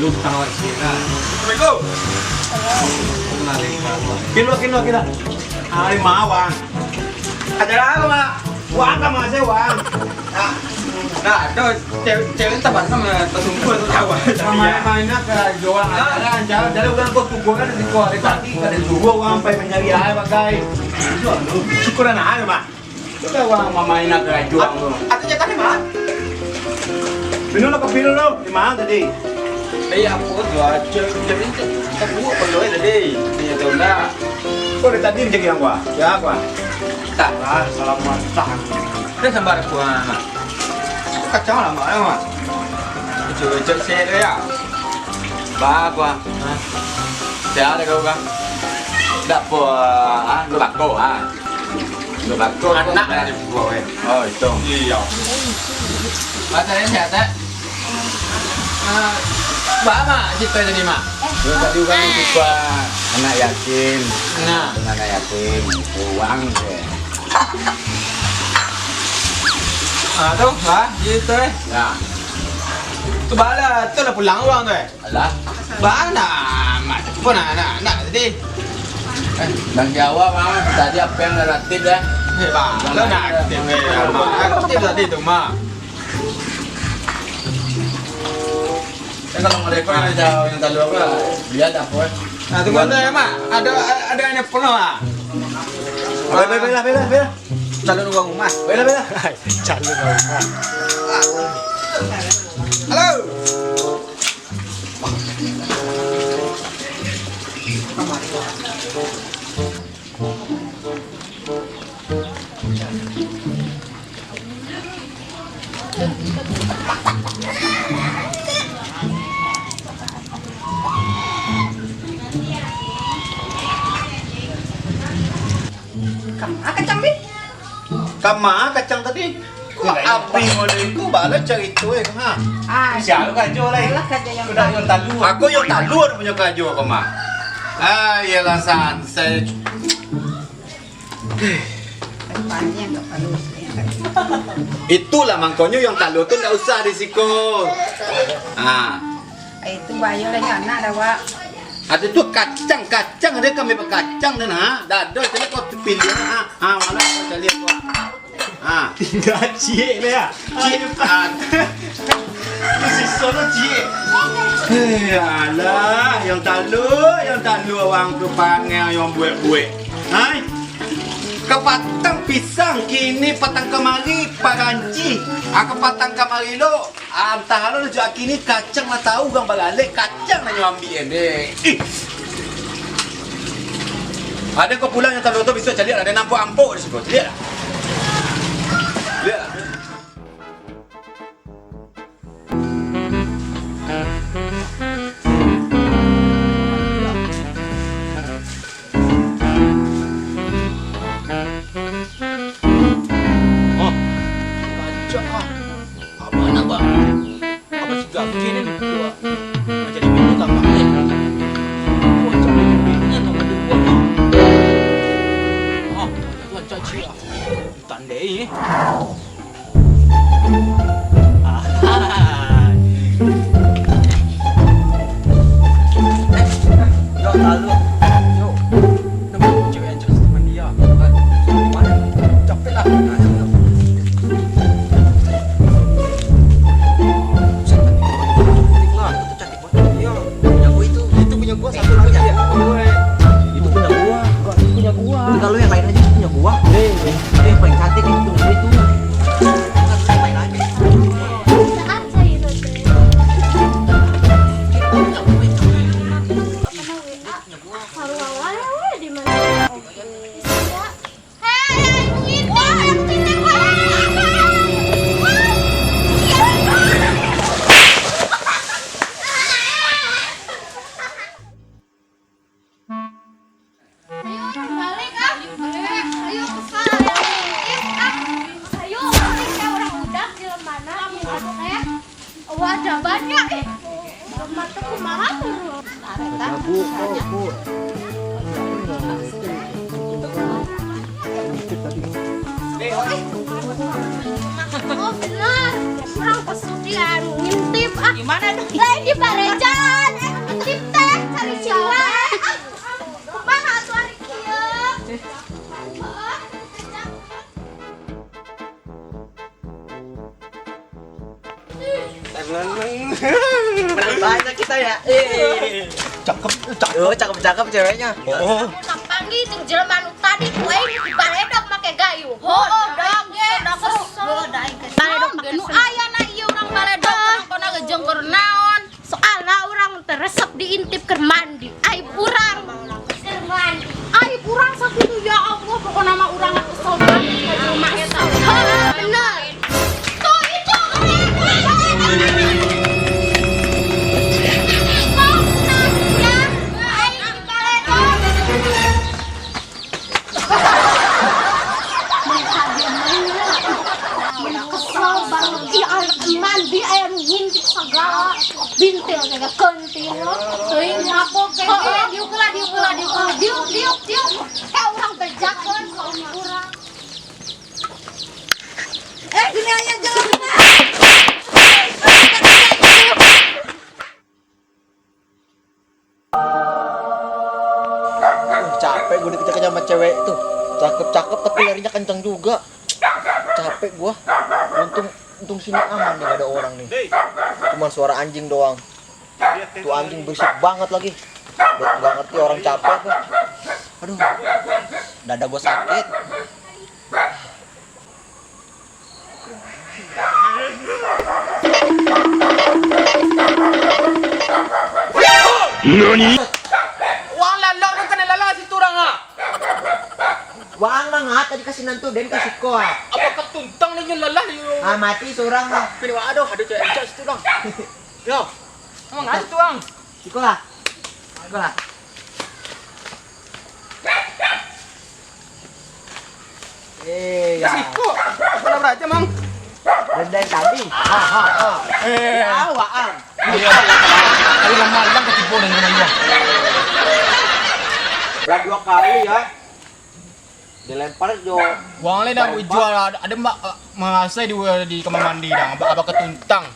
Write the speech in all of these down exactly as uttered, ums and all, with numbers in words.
Assalamualaikum. Kilo, kilo, kilo. Ari mawang. Aja lah, Mak. Wang ka mase wang. Nah, nah, tu cewek, cewek tempat sama tersungkur tu tahu. Sama main nak ke jual. Nah, jalan, jalan, jalan, kau tunggu kan di situ, ada kaki, ada dua orang sampai mencari air pakai. Syukur anak air, Mak. Sudah wang mamain nak karajo ang tu. Atau cakap ni, Mak? Minum lah kopi dulu. Di mana tadi? Eh, apa tu? Ah, cek, cek ni, cek, cek buat apa tu, eh, tadi? Dia tahu tak? Kau dari tadi cek yang gua. Ya, gua. Tak. Ah, salah muat. Tak. Dia sambar aku, ah. Kacau lah, Mak, ya, Mak. Cek, cek, cek, ya. Ba, gua. Ha? Siapa kau, Bang? Dak po, ah, lu bako, ah. Lu bako, anak dari gua, eh. Oh, itu. Iya. Mata yang sihat, tak? Ah, ba, Mak, cerita tadi, Mak. Yo, tadi urang cerita anak yatim. Nah. Anak yatim, uang, eh. Ah, tu, ha, gitu, eh. Nah. Tu bala, tu lah pulang uang tu, eh. Alah. Bana, mak pun anak, anak tadi. Eh, dah di awal, Bang, tadi apa yang relatif, ya? Eh, Bang, lo nak aktif, eh, Bang. Aktif tadi tu, Mak. Eh, kalau mereka yang ada yang talu apa, dia tak apa. Nah, tunggu dulu ya, Mak. Ada, ada yang penuh, ah. Bela, bela, bela, bela. Calon orang rumah. Bela, bela. Calon orang rumah. Halo. Kama kacang, Bi? Kama kacang tadi? Kok abih model itu, bala carito, eh, ha? Ah, siapa karajo lai? Alah, karajo yang sudah talu. Yang talu. Aku yang talu punyo karajo, Kama. Ah, iyalah, sansai. Itulah mangkonyo yang talu tu ndak usah di siko. Ah. Itu bayo lah nyo anak dah, Wak. Ada tu kacang, kacang ada kami bakacang dan ha. Dah ada jadi kau pilih ha. Ha, malah kau cari kau. Ha. Tinggal ciek lah ya. Ciek. Ah. Sisa tu ciek. Eh, alah, yang talu, yang talu awang tu panggil yang buek-buek. Hai. Kapatang pisang, kini patang kamari paranci. Ah, kapatang kamari lo, ah, antah lo jo kini kacang lah tahu urang balalek, kacang lah nyo ambiak deh. Ih. Ada kau pulang yang talu tu, besok caliak lah, ada nampak ampuk di situ. Caliak lah. Caliak lah. Oh, rancak ah. Abang nak, Bang. Abang si Gafin ni dulu ah. Nak jadi bini tambah ni. Rancak ni bini nak tambah dua ah. Ah, rancak cik ah. Tandai eh. Yo, lalu. Yo. Nemu cewek yang cantik sama dia. Mana? Capek lah. Cantik lah. Cantik banget. Iya. Punya gua itu. Itu punya gua satu lagi ya. Itu punya gua. Enggak, itu punya gua. Tinggal lu yang lain aja itu punya gua. Eh, eh. Itu yang paling cantik itu, itu. Saat saya itu. Itu punya gua itu. Punya gua. Sarua wae, weh, di mana? Hei, Win, weh, yang pindah, weh. Ayo, balik, ah. Ayo, kesal, ayo, ah. Ayo, balik, ya, orang udah di mana? Aduh, eh. Wah, ada banyak, eh. Mata kumaha tu? Sabu, kau, kau. Oh, benar. Kurang pesugihan, ngintip, ah. Gimana tuh? Lain di Pareja. Menang banyak kita ya. Eh. Cakep, cakep. Oh, cakep-cakep ceweknya. Oh. Aku nak panggil tu jelema nu tadi tu, eh, di baledok pakai gayu. Oh, oh, dong, ye. Baledok pakai nu aya nak iya urang baledok. Kau nak jengkor naon? Soalnya urang teresep diintip keur mandi. Aib urang. Aib urang sakitu, ya Allah, pokoknya mah urang kesel banget ka jelema eta. Bener. Tuh, itu. Kesel banget. Ih, anak mandi, anak ngintip segala. Bintil kayak kentil. Teuing, apo, kentil? Diuk lah, diuk lah, diuk lah. Diuk, diuk, diuk. Eh, urang bejakeun ka urang. Eh, gini aja, jangan. Uh, capek gue dikejar-kejar sama cewek tuh. Cakep-cakep tapi larinya kencang juga. Capek gua. Untung, untung sini aman nih, gak ada orang nih. Cuman suara anjing doang. Tuh anjing berisik banget lagi. Gak, gak ngerti orang capek apa. Aduh. Dada gua sakit. Nani? Wang lalau tu kena lalau situ urang, ah. Waang manga tadi ka sinan tu, den ka siko, ah. Apa ketuntang ni nyo lalah yo? Ah, mati surang, ah. Pilih waang, aduh, ada cewek encak situ, Bang. Yo. Manga situ, Bang. Siko lah. Siko lah. Eh, ya. Siko. Apa nak beraja, Mang? Rendang tadi. Ha, ha, ha. Eh. Ya, waang. Ayo, ayo, lamah, lamah ketipu dengan dia. Lah dua kali ya. Dilempar jo. Waang le dah ujual, ada, ada mak, eh, mangasai di, di kamar mandi dah, abak, abak ketuntang.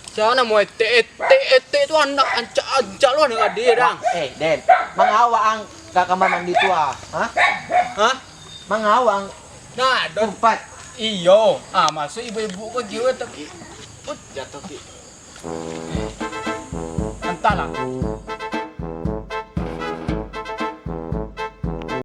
Siapa namo etek, etek, etek tu anak ancak-ancak lo anak dia dah. Eh, Den, manga waang ka kamar mandi tu ah? Hah? Hah? Manga waang? Nah, don. Umpat. Iyo. Ah, masuk ibu-ibu ko jiwa tapi. Put, jatuh ki. Entahlah.